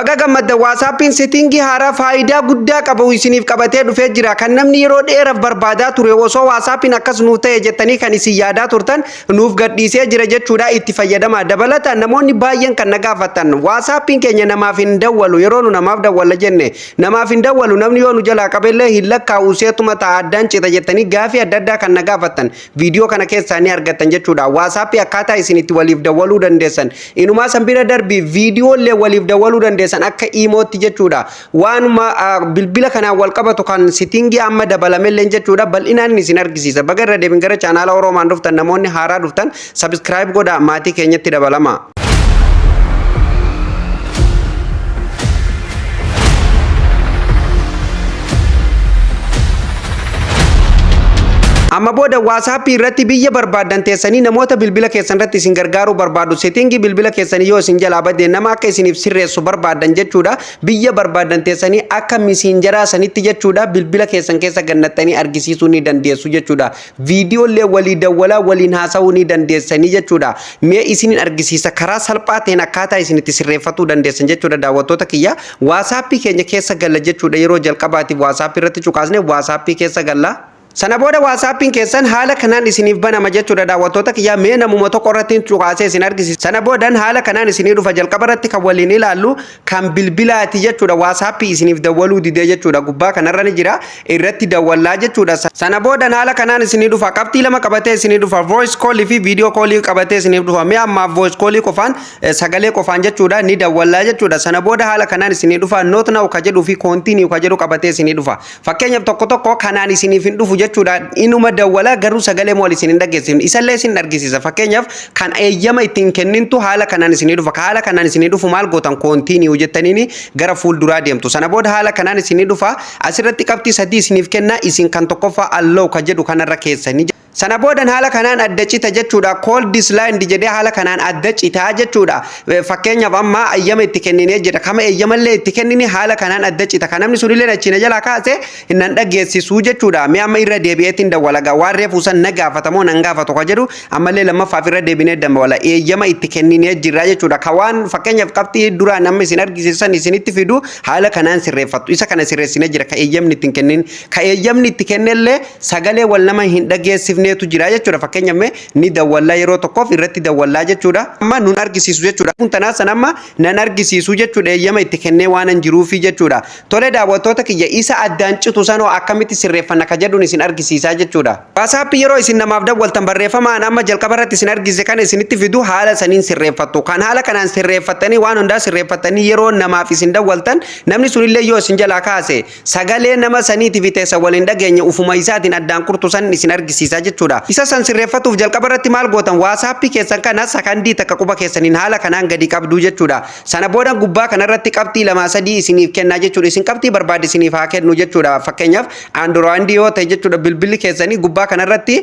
Baga gammadda, WhatsAppiin setting haaraa faayidaa guddaa qabu isiniif qabatee dhufee jira. Kan namni yeroo dheeraaf barbaadaa ture, osoo WhatsAppiin akkas nuuf ta'e jettanii kan isin yaadaa turtan, nuuf gadhiisee jira jechuudha. Itti fayyadama. Dabalataan namoonni baay'een kan na gaafatan, WhatsAppiin keenya namaaf hin dawwalu, yeroo nu namaaf dawwalla jenne namaaf hin dawwalu, namni yoo nu jalaa qabellee hin lakkaa'u, seetuma ta'a, addaan cita jettanii gaafii adda addaa kan na gaafattan viidiyoo kana keessaa ni argattan jechuudha. WhatsAppii akkaataa isin itti waliif dawwaluu dandeessan, inumaa san bira darbii viidiyoolee waliif dawwaluu dandeessan akka imootti jechuudha. Waanuma bilbila kanaan wal qabatu kan setting amma dabalamellee jechuudha, bal'inaan isin argisiisa. Baga irra deebin gara chaanaala Oroomaan dhuftan. Namoonni haaraa dhuftan subscribe godhaa, maatii keenyatti dabalama. Amma booda WhatsAppii irratti biyya barbaaddan teessanii namoota bilbila keessan irratti isin gargaaruu barbaadu, setting bilbila keessanii yoo isin jalaa badde nama akka isiniif sirreessu barbaaddan jechuudha. Biyya barbaaddan teessanii akka Messengeraa sanitti jechuudha, bilbila keessan keessa gannattanii argisiisuu ni dandeessu jechuudha. Viidiyoolee walii dawwalaa waliin haasa'uu ni dandeessanii jechuudha. Mee isinin argisiisa, karaa salphaa ta'een akkaataa isin itti sirreeffatuu dandeessan jechuudha. Daawwattoota kiyya, WhatsAppii keenya keessa galla jechuudha. Yeroo jalqabaatiif WhatsAppii irratti cuqaasne WhatsAppii keessa galla. Sana booda WhatsAppiin keessan haala kanaan isiniif banama jechuudha, daawwattoota kiyyaa. Mee namuma tokko irratti cuqaasee isin argisiisa. Sana boodan haala kanaan isinii dhufa. Jalqaba irratti kan waliin ilaallu kan bilbilaati jechuudha. WhatsAppii isiniif dawwaluu didee jechuudha. Gubbaa kanarra ni jira. Irratti dawwallaa jechuudha. Sana boodan haala kanaan isinii dhufa. Qabxii lama qabatee isinii dhufa. Voice call fi video call qabatee isiniif dhufa. Mee ammaaf voice call qofaan, sagalee qofaan jechuudha, ni dawwallaa jechuudha. Sana booda haala kanaan isinii dhufa. Not now ka jedhuu fi continue ka jedhu qabatee isinii dhufa. Fakkeenyaaf tokko tokko kanaan isiniif hin dhufu jechuudha. Inuma dawwala garuu sagalee mool isin hin dhageessifne. Isallee isin argisiisa. Fakkeenyaaf kan eeyyama ittiin kennintu haala kanaan isinii dhufa. Haala kanaan isinii dhufu maal gootan? Continue jettaniini gara fuulduraa deemtu. Sana booda haala kanaan isinii dhufa. Asirratti qabxii sadii isiniif kenna. Isin kan tokkoffaa allow ka jedhu kanarra keessanii. Sana boodan haala kanaan adda cita jechuudha. Call declined jedhee haala kanaan adda citaa jechuudha. Fakkeenyaaf amma eeyyama itti kenninee jira. Kama eeyyamallee itti kennine haala kanaan adda cita. Kan namni sunillee achiin jalaa kaase nan dhageessisuu jechuudha. Mee amma irra deebi'eetiin dawwala. Waan reefu san na gaafatamoo nan gaafatu ka jedhu ammallee lammaffaaf irra deebinee dawwala. Eeyyama itti kenninee jira jechuudha. Ka waan fakkeenyaaf qabxii duraan amma isin argisiisan isinitti fidu haala kanaan sirreeffattu. Isa kana sirreessinee jira. Ka eeyyamni ittiin kennin. Ka eeyyamni itti kennellee sagalee wal nama hin dhageessifneetu jira jechuudha. Fakkeenyaaf mee ni dawwallaa, yeroo tokkoof irratti dawwallaa jechuudha. Amma nun argisiisu jechuudha. Kun tanaa san amma nan argisiisu jechuudha. Eeyyama itti kennee waan hin jiruufi jechuudha. Tole daawwattoota kiyya, isa addaan citu sanoo akkamitti sirreeffanna ka jedhuun isin argisiisaa jechuudha. WhatsAppii yeroo isin namaaf dawwaltan barreeffamaan amma jalqaba irratti isin argisiise kana isinitti fidu haala saniin sirreeffattu. Kan haala kanaan sirreeffattanii, waan hundaa sirreeffattanii, yeroo namaaf isin dawwaltan namni sunillee yoo isin jalaa kaase sagalee nama saniitiif teessa waliin dhageenye ufuma isaatiin addaan kurtu san isin argisiisa jechuudha. Isa san sirreeffatuuf jalqaba irratti maal gootan? WhatsAppii keessan kana sakandii takka quba keessaniin haala kanaan gadi qabduu jechuudha. Sana booda gubbaa kanarratti qabxii lamaa sadii isiniif kennaa jechuudha. Isin qabxii barbaade isiniif haa kennu jechuudha. Fakkeenyaaf Android yoo ta'e jechuudha, bilbilli keessanii gubbaa kanarratti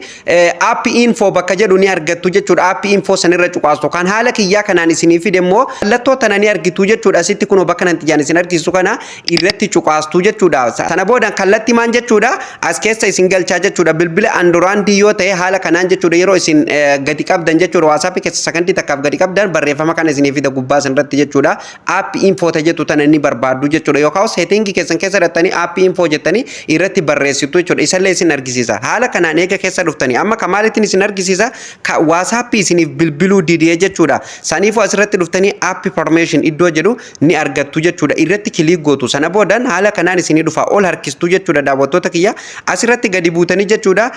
app info bakka jedhu ni argattu jechuudha. App info sanirra cuqaastu. Kan haala kiyyaa kanaan isinii fide immoo mallattoo tana ni argitu jechuudha. Asitti kunoo bakka nan xiyyaan isin argisiisu kana irratti cuqaastu jechuudha. Sana booda kallattii maan jechuudha, as keessa isin galchaa jechuudha. Bilbila Android yoo ta'e haala kanaan jechuudha, yeroo isin gadi qabdan jechuudha, WhatsApp keessa sakandii takkaaf gadi qabdan barreeffama kana isinii fida gubbaa sanirratti jechuudha. App info ta jettu tana ni barbaaddu jechuudha. Yookaan setting keessan keessa hidhattanii app info jettanii irratti barreessitu jechuudha. Isallee isin argisiisa. Haala kanaan eega keessa dhuftanii amma ka maalittiin isin argisiisa? Ka WhatsApp isiniif bilbiluu didee jechuudha. Saniifuu asirratti dhuftanii app permission iddoo jedhu ni argattu jechuudha. Irratti click gootu. Sana boodan haala kanaan isinii dhufa. Ol harkistuu jechuudha, daawwattoota kiyya. Asirratti gadi buutanii jechuudha,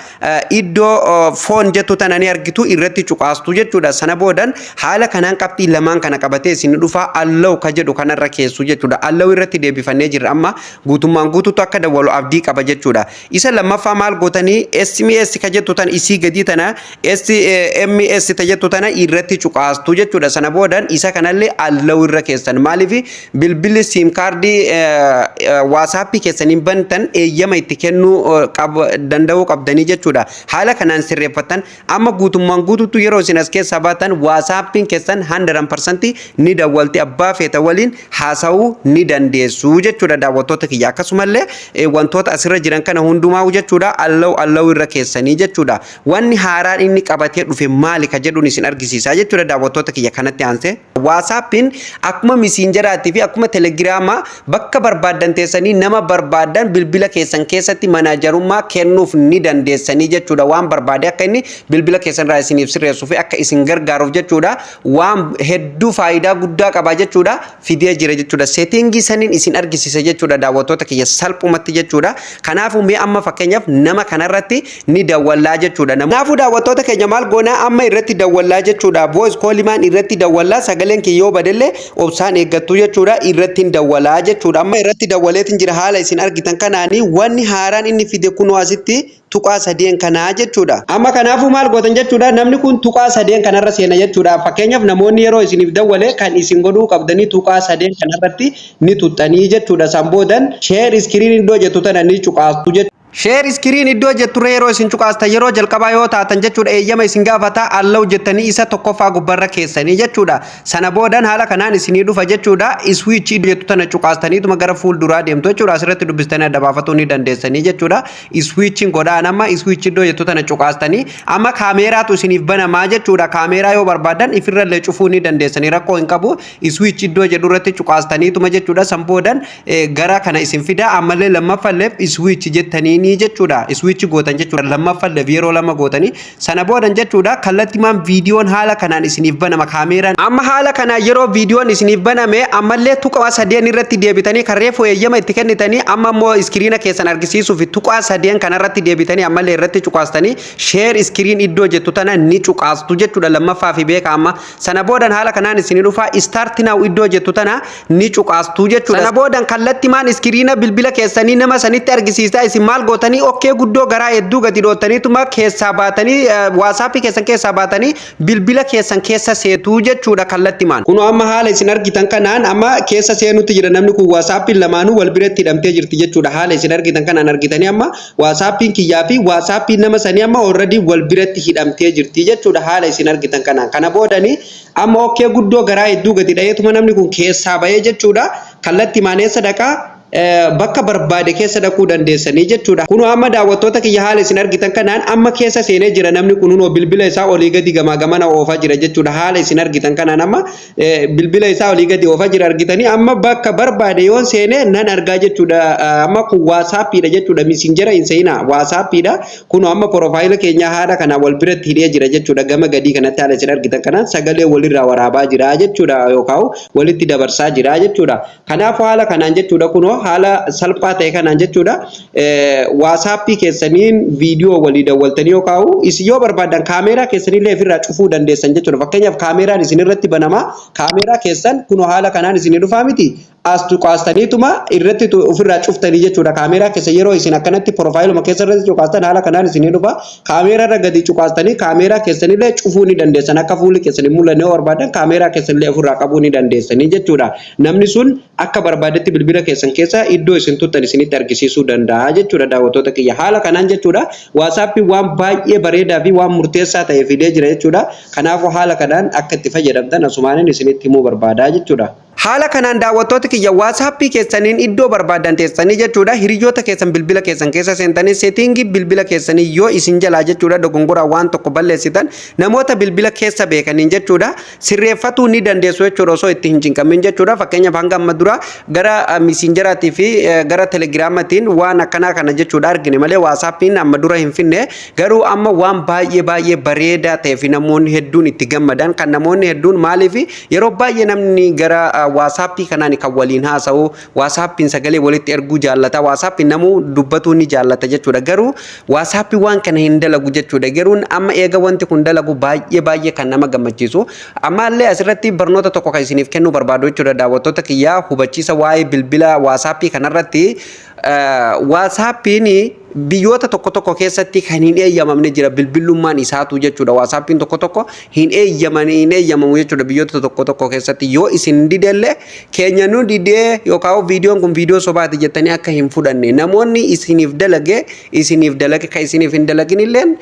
iddoo phone jettu tana ni argitu, irratti cuqaastu jechuudha. Sana boodan haala kanaan qabxii lamaan kana qabatee isin dhufa. Allow ka jedhu kanarra keessu jechuudha. Allow irratti deebifannee jirra, amma guutummaan guutuutu akka dawwalu abdii qaba jechuudha. Isa lammaffaa maal gootanii? SMS ka jettu tana, isii gadii tana, SMS ta jettu tana irratti cuqaastu jechuudha. Sana boodan isa kanallee allow irra keessan. Maaliif? Bilbilli SIM cardii WhatsAppii keessaniin bantan eeyyama itti kennuu danda'uu qabdanii jechuudha. Haala Haala kanaan sirreeffattan. Amma guutummaan guutuutti yeroo isin as keessaa baatan WhatsAppiin keessan 100% ni dawwalti, abbaa feeta waliin haasa'uu ni dandeessu jechuudha, daawwattoota kiyya. Akkasumallee wantoota asirra jiran kana hundumaa jechuudha, allow allow irra keessanii jechuudha. Wanni haaraan inni qabatee dhufe maali ka jedhuun isin argisiisa jechuudha, daawwattoota kiyya. Kanatti aansee WhatsAppiin akkuma Messengeraatii fi akkuma Telegramaa bakka barbaaddan teessanii nama barbaaddan bilbila keessan keessatti managerummaa kennuuf ni dandeessanii jechuudha. Waan barbaade akka inni bilbila keessan irraa isiniif sirreessuu fi akka isin gargaaruuf jechuudha. Waan hedduu faayidaa guddaa qaba jechuudha. Fidee jira jechuudha. Settingii saniin isin argisiisa jechuudha, daawwattoota kiyya, salphumatti jechuudha. Kanaafuu mee amma fakkeenyaaf nama kanarratti ni dawwallaa jechuudha. Kanaafuu daawwattoota keenya, maal goonaa? Amma irratti dawwallaa jechuudha. Voice callimaan irratti dawwallaa. Sagaleen kiyya yoo badellee obsaan eeggattu jechuudha. Irratti hin dawwalaa jechuudha. Amma irratti dawwaleetiin jira haala isin argitan kanaanii. Wanni haaraan inni fide kunoo asitti tuqaa sadeen kanaa jechuudha. Amma kanaafuu maal gootan jechuudha? Namni kun tuqaa sadeen kanarra seena jechuudha. Fakkeenyaaf namoonni yeroo isiniif dawwale kan isin godhuu qabdanii tuqaa sadeen kanarratti ni tuxxanii jechuudha. San boodan share screen iddoo jettu tana ni cuqaastu jechuudha. Share screen iddoo jetturre yeroo isin cuqaastan, yeroo jalqabaa yoo taatan jechuudha, eeyyama isin gaafata. Allow jettanii isa tokkoffaa gubbarra keessanii jechuudha. Sana boodan haala kanaan isinii dhufa jechuudha. Switch iddoo jettu tana cuqaastaniituma gara fuulduraa deemtu jechuudha. Asirratti dubbistanii adda baafatuu ni dandeessanii jechuudha. Switchiin godhaan amma switch iddoo jettu tana cuqaastanii amma kaameeraatu isiniif banamaa jechuudha. Kaameeraa yoo barbaadan ifirrallee cufuu ni dandeessanii, rakkoo hin qabu. Switch iddoo jedhu irratti cuqaastaniituma jechuudha. San boodan gara kana isin fida. Ammallee lammaffalleef switch jettanii jechuudha. Switch gootan jechuudha. Lammaffalleef yeroo lama gootanii sana boodan jechuudha, kallattimaan viidiyoon haala kanaan isiniif banama kaameeraan. Amma haala kanaan yeroo viidiyoon isiniif baname, ammallee tuqaa sadeen irratti deebitanii, kan reefu eeyyama itti kennitanii, amma immoo screena keessan argisiisuuf tuqaa sadeen kanarratti deebitanii ammallee irratti cuqaastanii share screen iddoo jettu tana ni cuqaastu jechuudha lammaffaa fi beeka. Amma sana boodan haala kanaan isinii dhufa. Start now iddoo jettu tana ni cuqaastu jechuudha. Sana boodan kallattimaan screena bilbila keessanii nama sanitti argisiisaa. Isin maal gootanii? Okkee guddoo garaa hedduu gadi dhoottaniituma keessaa baatanii, WhatsAppii keessan keessaa baatanii bilbila keessan keessa seetuu jechuudha kallattimaan. Kunoo amma haala isin argitan kanaan amma keessa seenutti jira namni kun. WhatsAppiin lamaanuu wal biratti hidhamtee jirti jechuudha. Haala isin argitan kanaan argitanii, amma WhatsAppiin kiyyaa fi WhatsAppiin nama sanii amma already wal biratti hidhamtee jirti jechuudha haala isin argitan kanaan. Kana boodanii amma okkee guddoo garaa hedduu gadi dhaheetuma namni kun keessaa bahee jechuudha. Kallattimaan eessa dhaqaa? Bakka barbaade keessa dhaquu dandeessanii jechuudha. Kunoo amma, daawwattoota kiyya, haala isin argitan kanaan amma keessa seenee jira namni kun. Kunoo bilbila isaa olii gadi gamaa gamana oofaa jira jechuudha. Haala isin argitan kanaan amma bilbila isaa olii gadi oofaa jira argitanii. Amma bakka barbaade yoon seene nan argaa jechuudha. Amma kun WhatsAppiidha jechuudha. Messengera hin seenaa, WhatsAppiidha. Kunoo amma profile keenya haala kanaan wal biratti hidhee jira jechuudha. Gama gadii kanatti haala isin argitan kanaan sagalee walirraa waraabaa jira jechuudha yookaan walitti dabarsaa jira jechuudha. Kanaafuu haala kanaan jechuudha, kunoo haala salphaa ta'e kanaan jechuudha, WhatsAppii keessaniin viidiyoo walii dawwaltanii yookaan isin yoo barbaadan kaameeraa keessanillee ofirraa cufuu dandeessan jechuudha. Fakkeenyaaf kaameeraan isin irratti banamaa, kaameeraa keessan kunoo haala kanaan isin dhufaa miti, as tuqaastaniituma irratti ofirraa cuftanii jechuudha. Kaameeraa keessa yeroo isin akkanatti profileuma keessa irratti cuqaastan haala kanaan isin dhufa. Kaameeraa irra gadi cuqaastanii kaameeraa keessanillee cufuu ni dandeessan. Akka fuulli keessan hin mul'anne yoo barbaadan kaameeraa keessanillee ofirraa qabuu ni dandeessanii jechuudha. Namni sun akka barbaadetti bilbila keessan keessa iddoo isin tuttan isinitti argisiisuu danda'a jechuudha, daawwattoota kiyya. Haala kanaan jechuudha, WhatsAppiin waan baay'ee bareedaa fi waan murteessaa ta'e fidee jira jechuudha. Kanaafuu haala kanaan akka itti fayyadamtan asumaanin isinitti himuu barbaadaa jechuudha. Haala kanaan, daawwattoota kiyya, WhatsAppii keessaniin iddoo barbaadan teessanii jechuudha, hiriyoota keessan bilbila keessan keessa seentanii settingii bilbila keessanii yoo isin jalaa jechuudha dogongoraa waan tokko balleessitan namoota bilbila keessa beekaniin jechuudha sirreeffatuu ni dandeessu jechuudha, osoo itti hin cinqamin jechuudha. Fakkeenyaaf hanga amma dura gara Messengeraatii fi gara Telegramaatiin waan akkanaa kana jechuudha argine malee WhatsAppiin amma dura hin finne. Garuu amma waan baay'ee baay'ee bareedaa ta'ee fi namoonni hedduun itti gammadan kan namoonni hedduun, maaliif, yeroo baay'ee namni gara WhatsAppii kanaan kan waliin haasa'u, WhatsAppiin sagalee walitti erguu jaallata, WhatsAppiin namuu dubbatuu ni jaallata jechuudha. Garuu WhatsAppii waan kana hin dalagu jechuudha. Garuu amma eega wanti kun dalagu baay'ee baay'ee kan nama gammachiisu. Ammallee asirratti barnoota tokko kan isiniif kennuu barbaadu jechuudha, daawwattoota kiyyaa, hubachiisa waa'ee bilbila WhatsAppii kanarratti. WhatsAppiin biyyoota tokko tokko keessatti kan hin eeyyamamne jira, bilbilummaan isaatu jechuudha. WhatsAppiin tokko tokko hin eeyyaman, hin eeyyamamu jechuudha biyyoota tokko tokko keessatti. Yoo isin didellee, keenya nu didee yookaan viidiyoon kun viidiyoo sobaati jettanii akka hin fudhanne. Namoonni isiniif dalage isiniif dalage, kan isiniif hin dalagin illeen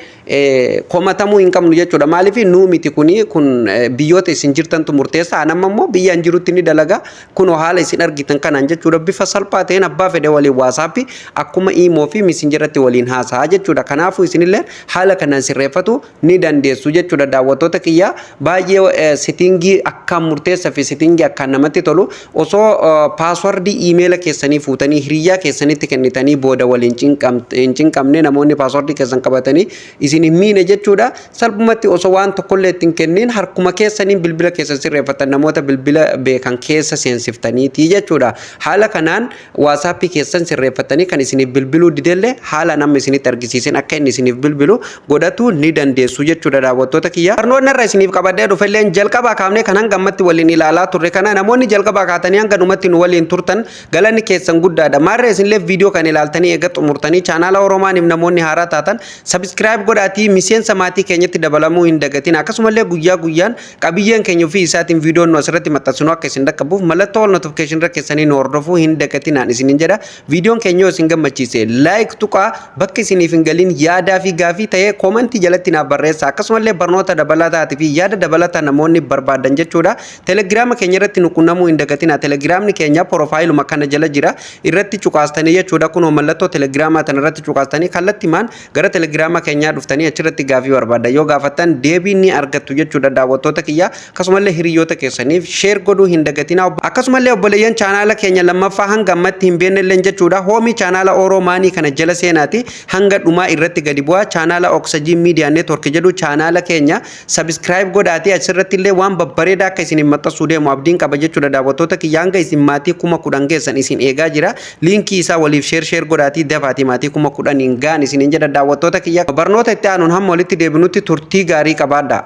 komatamuu hin qabnu jechuudha. Maaliif nuu miti, kuni kun biyyoota isin jirtantu murteessa. Anamma immoo biyya hin jirutti ni dalaga. Kunoo haala isin argitan kanaan jechuudha. Bifa salphaa ta'een abbaa fedhe waliin WhatsAppii akkuma Imo fi Messengeratti waliin haasa'a jechuudha. Kanaafuu isinillee haala kanaan sirreeffatu ni dandeessu jechuudha. Daawwattoota kiyyaa, baay'ee settingii akkaan murteessaa fi settingii akkaan namatti tolu, osoo passwordii emaila keessanii fuutanii hiriyyaa keessanitti kennitanii booda waliin hin cinqamne, namoonni passwordii keessan qabatanii isin hin miine jechuudha. Salphumatti osoo waan tokkollee ittiin kennin harkuma keessaniin bilbila keessan sirreeffatan, namoota bilbila beekan keessa seensiftaniiti jechuudha. Haala kanaan WhatsAppii keessan sirreeffatanii kan isiniif bilbiluu didellee haala nama isinitti argisiisin akka inni isiniif bilbilu godhatu ni dandeessu jechuudha, daawwattoota kiyya. Barnoonni irra isiniif qabadhee dhufelleen jalqabaa kaafnee kan hanga ammatti waliin ilaalaa turre kana. Namoonni jalqabaa kaatanii hanga dhumatti nu waliin turtan galanni keessan guddaadha. Maarree isinillee viidiyoo kan ilaaltanii eega xumurtanii chaanaala Oromaaniif namoonni haaraa taatan subscribe godhaatii miseensa maatii keenyatti dabalamuu hin dagatin. Akkasumallee guyyaa guyyaan qabiyyeen keenya ofii isaatiin viidiyoon nu asirratti maxxansinu akka isin dhaqqabuuf mallattoo ol notification irra keessanii nu hordofuu hin dagatinaan isinin jedha. Viidiyoon keenya yoo isin gammachiise like tuqaa, bakka isiniif hin galin yaadaa fi gaafii ta'ee commentii jalatti naaf barreessa. Akkasumallee barnoota dabalataatii fi yaada dabalataa namoonni barbaadan jechuudha, Telegiraama keenya irratti nu qunnamuu hin dagatina. Telegiraamni keenya profileuma kana jala jira, irratti cuqaastanii jechuudha. Kunoo mallattoo Telegiraamaa tana irratti cuqaastanii kallattimaan gara Telegiraama keenyaa dhuftanii achirratti gaafii barbaaddan yoo gaafattan deebii ni argattu jechuudha, daawwattoota kiyya. Akkasumallee hiriyoota keessaniif share godhuu hin dagatina. Akkasumallee obboleeyyan chaanaala keenya lammaffaa hanga ammatti hin beeknelleen jechuudha, homeii chaanaala Oroo Maanii kana jala seenaati hanga dhumaa irratti gadi bu'aa, chaanaala Oxygen Media Network jedhu chaanaala keenya subscribe godhaatii achirratti illee waan babbareedaa akka isin maxxansuu deemu abdiin qaba jechuudha. Daawwattoota kiyya, hanga isin maatii 10,000 geessan isin eegaa jira. Linkii isaa waliif share share godhaatii dafaatii maatii 10,000n ga'an isiniin jedha, daawwattoota kiyya. Barnoota itti aanuun hamma walitti deebinutti turtii gaarii qabaadha.